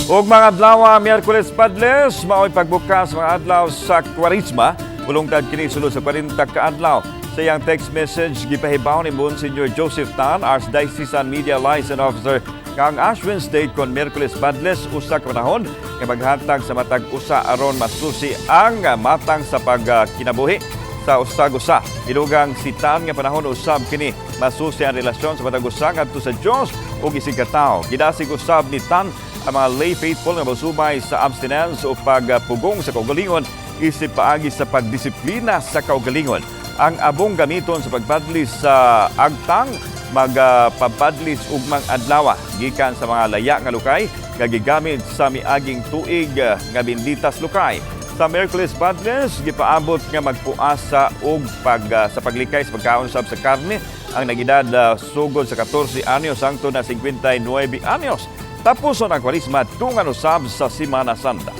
Ug mga adlaw, Miyerkules Badles, mao'y pagbukas mga adlaw sa Kwaresma, mulungtad kini sulod sa 40 ka adlaw. Sa iyang text message, gipahibaw ni Monsignor Joseph Tan, Archdiocesan Media Liaison Officer, nga ang Ash Wednesday kon Miyerkules Badles usa ka panahon nga maghatag sa matag usa aron masusi ang matang sa pagkinabuhi sa usag usa. Idugang si Tan nga panahon usab kini masusi ang relasyon sa matag usa ngadto sa Dios ug isig katawo. Gidasig usab ni Tan ang mga lay faithful nga mosubay sa abstinence o pagpugong sa kaugalingon isip paagi sa pagdisiplina sa kaugalingon. Ang abong gamiton sa pagbadlis sa agtang magpabadlis ugmang adlaw gikan sa mga laya nga lukay nga gigamit sa miaging tuig nga Benditas Lukay. Sa Miyerkules Badles, gipaabot nga magpuasa og sa paglikay sa pagkaon sab sa karne ang nagedad sugod sa 14 anyos hangtod na 59 anyos. Tapos ang Kwaresma tungan usab sa Semana Santa.